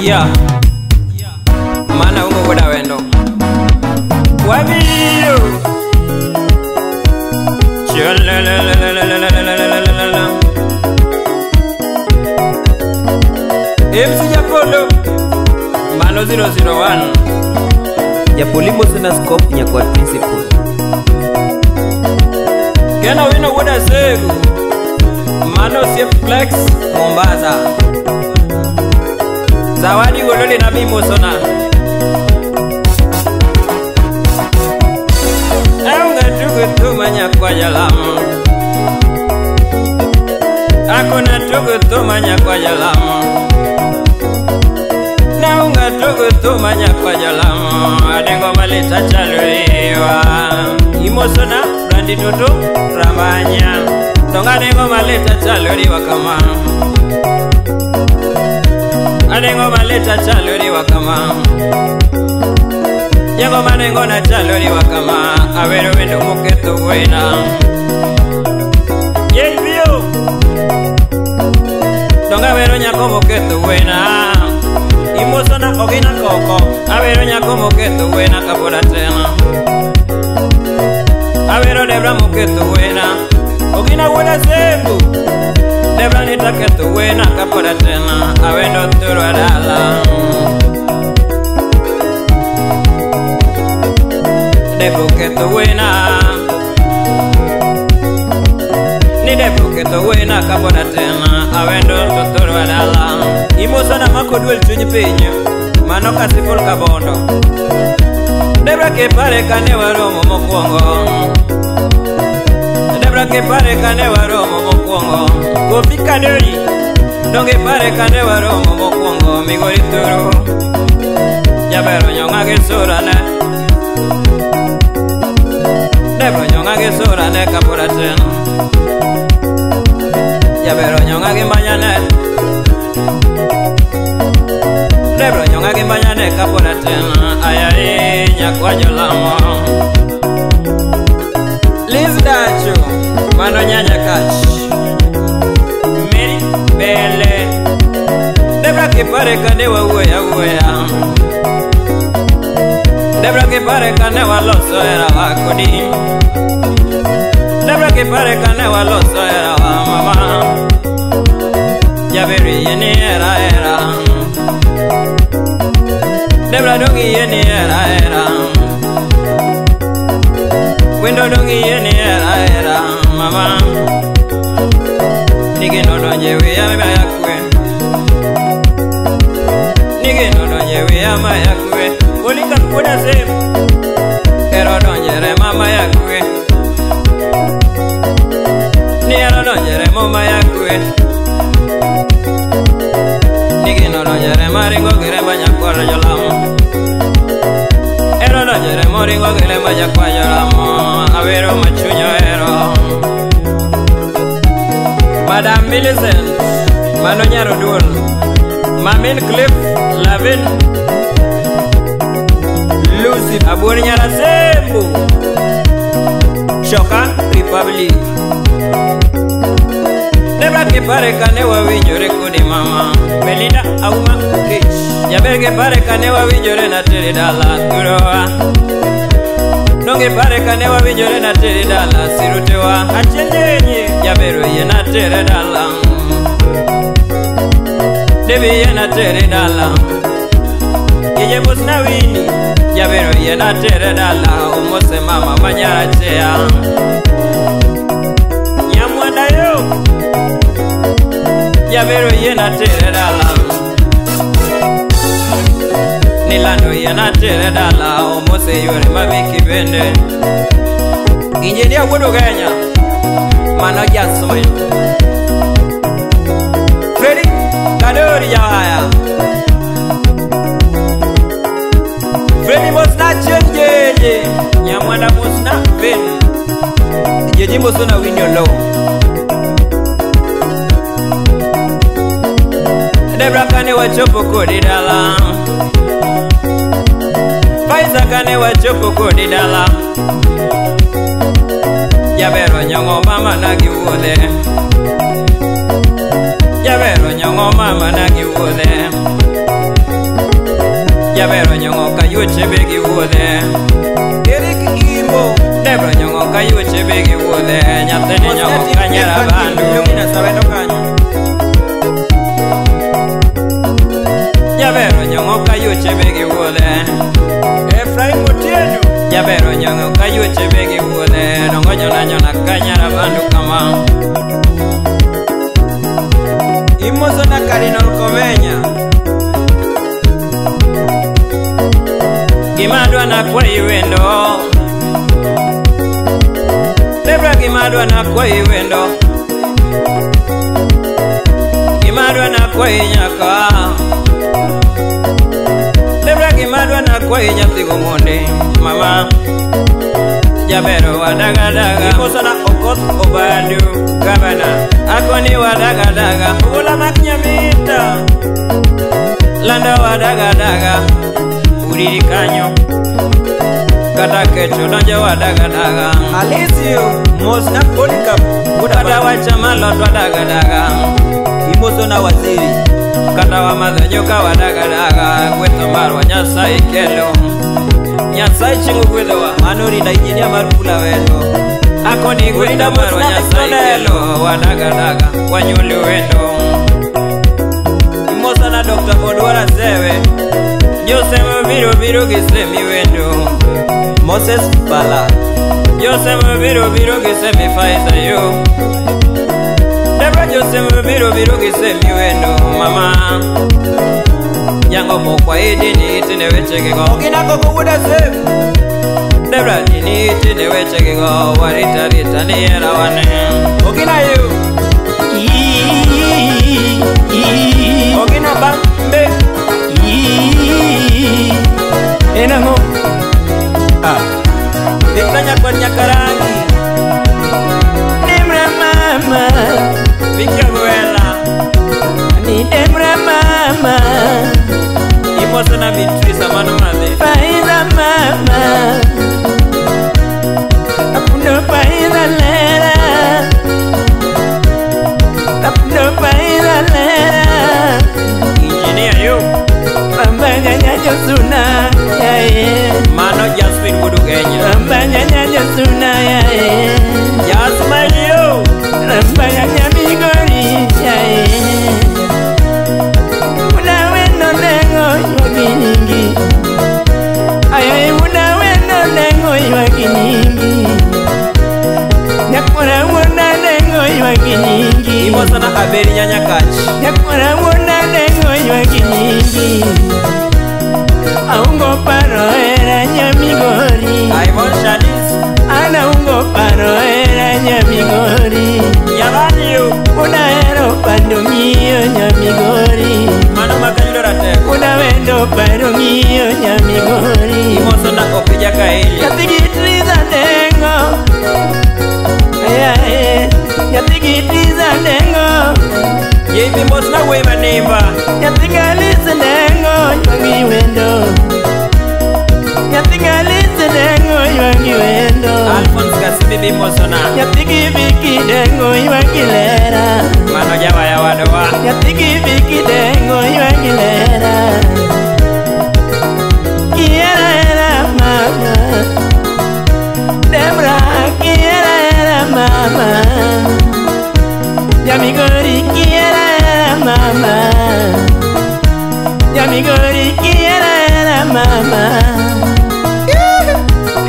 Yeah. Mana ungo goda wendo. Wabiro. Chalalalalalalalalalalala. MC Japolo. Mano 001. Japoli mosona scope nyakwar principal. Kena wino wuoda Segu. Mano Safe Flex Mombasa. Zawadi gololi na mi mosona. Aunga tugu tumanya kwa jalamu. Akuna tugu tumanya kwa jalamu. Naunga tugu tumanya kwa jalamu. Adengo malita chaluiwa. Imosona brandi toto ramanya. Tonga adengo malita chaluiwa kama. Adengo maleta chalori wakama. Yango manengo na chalori wakama. Awero wendo muketo wena. Yelbio. Tonga wero nyako muketo wena. Imosona ogina koko. Awero nyako muketo wena kapola tena. Awero debra muketo wena. Ogina wena sembu. Debra nitaketo wena kapola tena. Awendo turo adala. Debro keto wena. Ni debro keto wena kapola tena. Awendo turo adala. Imosona mako duel chunyi piny. Mano kasipul kabondo. Debra kepare kane waromo mokwongo. Debra kepare kane waromo mokwongo. Kofi Kadori. Donge pare kane waromo mokwongo. Migori turo. Jabero nyonga gi surane. Debro nyonga gi surane kapora tena. Jabero nyonga gi manyane. Debro nyonga gi manyane kapora tena. Ayai nyakwa jolamo. Liz Dacho. Mano nyanya kach. Mary Bele. Debra kipare kane wawuoya wuoya. Debra kipare kane waloso era wakodi. Debra kipare kane waloso era wa mama. Jaberi yeni era era. Debra dongi yeni era era. Wendo dongi yeni era era mama. Nigeno donje wiya mayakwe. Nigeno donje wiya mayakwe. Olika kuda sem. Ero donje re mama yakwe. Ni ero donje re mama yakwe. Nigeno donje re maringo gire manyakwara jolamo. Ero donje re moringo gire manyakwara jolamo. Awero machunyo ero. Madam Millicent, Mano Nyaro Duol, Mamin Cliff, Lavin, Lucy, Abuor Nyara Sembu, Shoka Republic. Debra kipare kane wawinjore kodi mama, Belinda Auma Okech. Jaber kipare kane wawinjore na tere dala turoa. Donge pare kane wawinjore na tere dala sirutewa. Achenjenye jabero ye na tere dala. Debi ye na tere dala. Yeje mosna wini jabero ye na tere dala. Omose mama manyara chea. Nyamwanda yo jabero ye na tere dala. Nilando ye na tere dala. Omose yore mabiki bende. Injinia wuodo Kenya. Mano Jasmine. Freddy Kadori jawaya. Freddy mosna chenjeje. Nyamwanda mosna ben. Jeji mosona winyo low. Debra kane wachopo kodi dala. Faiza kane wachopo kodi dala. Jabero nyongo mama na giwuodhe. Jabero nyongo mama na giwuodhe. Jabero nyongo kayuoche begi wuodhe. Eric Imbo. Debra nyongo kayuoche begi wuodhe. Nyathini nyongo kanyera bandu. Lumina sawendo kanyo. Jabero nyongo kayuoche begi wuodhe. Efraim Otieno. Jabero nyongo kayuoche begi wuodhe. Dongo nyona nyona kanyera bandu kama. Imoso na Cardinal Komenya. Gimadwa na kwayi wendo. Debra gimadwa na kwayi wendo. Gimadwa na kwayi nyaka. Debra gimadwa na kwayi nyathigo monde. Mama Jabero wadagadaga. Imoso na Okoth Obandu. Gavana. Akoni wadagadaga. Ogola mak Nyamita. Landa wadagadaga. Uriri kanyo. Kata kecho donjo wadagadaga. Alisio mos na Polycarp. Kata wacha malot wadagadaga. Imoso na waziri. Kata wamadho nyuka wadagadaga. Gwetho marwa Nyasaye kelo. Nyasaye chieng' ogwedhowa. Mano rinda injinia mar Pula wendo. Akoni gwetho marwa Nyasaye kelo. Wadagadaga wanyuoli wendo. Imoso na Dr. Odwara Sewe. Josemo biro biro gi semi wendo. Moses Bala. Josemo biro biro gi semi Faiza yo. Debra Josemo biro biro gi semi wendo. Mama Yango mokwa idini itine wechegego. Ogina koko wuoda Sem. Debra dini itine wechegego. Warita rita ni era wane. Ogina yo. Ogina bambe. Enango. Ah. Victor Nyakwar Nyakarangi. Demra mama. Vicky Abuela. Ni Demra mama. Imoso na Beatrice Amano Madhe. Faiza mama. Apundo faiza lera. Apundo faiza lera. Engineer yo. Rambanya Josuna yae. Mano Jasmine Budugenya. Rambanya Josuna yae. Jasmine yo. Rambanya Migori yae. Una wendo nengo ywagi nyingi. Ayae una wendo nengo ywagi nyingi. Nyakora wona nengo ywagi nyingi. Imoso na Abeli Nyanyakach. Nyakora wona nengo ywagi nyingi. Aungo paro era Nyamigori. Ivon Shadis. Ana ungo paro era Nyamigori. Yabani yo. Una ero pando mio Nyamigori. Mano makayudo ratego. Una wendo paro mio Nyamigori. Imoso na Opija Kaeli. Nyathi gi Triza nengo. Ayae. Nyathi gi Triza nengo. Yebi mos na wuoyi manimba. Nyathi Galise nengo ywagi wendo. Nyathi Galise nengo ywagi wendo. Alphonse Kasibi bimosona. Nyathi gi Viki dengo ywagi lera. Mano jawaya wadwa. Nyathi gi Viki dengo ywagi lera. Kiera era mama. Debra kiera era mama. Nyamigori kiera era mama. Nyamigori kiera era mama.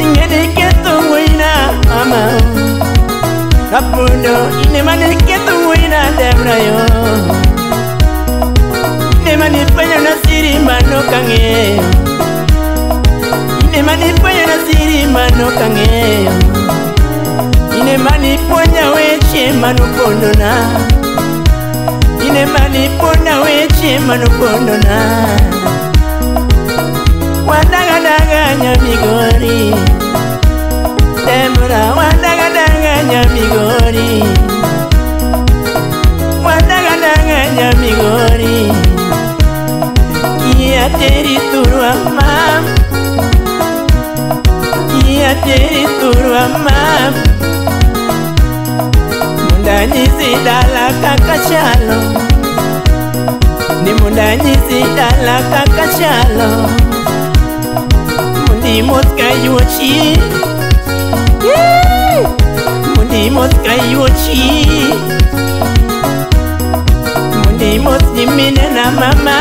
Ingeni keto wina mama. Apundo ine mane keto wina Debra yo. Ine mane fanya na siri mano kange. Ine mane fanya na siri mano kange. Ine mani ponya weche mano pondona. Ine mani pona weche mano pondona. Wadagadaga Nyamigori. Debra wadagadaga Nyamigori. Wadagadaga Nyamigori. Kia teri turwa mam. Kia teri turwa mam. Mundanyisi dala kaka chalo. Ni mundanyisi dala kaka chalo. Mundi mos kayuochi, mundi mos kayuochi, mundi mos nyimine na mama,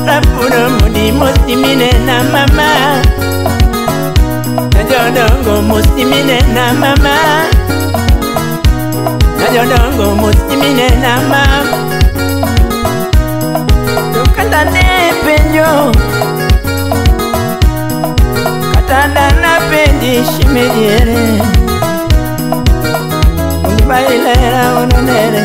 rapuno mundi mos nyimine na mama, najodongo mos nyimine na mama, najodongo mos nyimine na mama. To kata ne penjo, kata dana penji shimediere, unibailera ononere.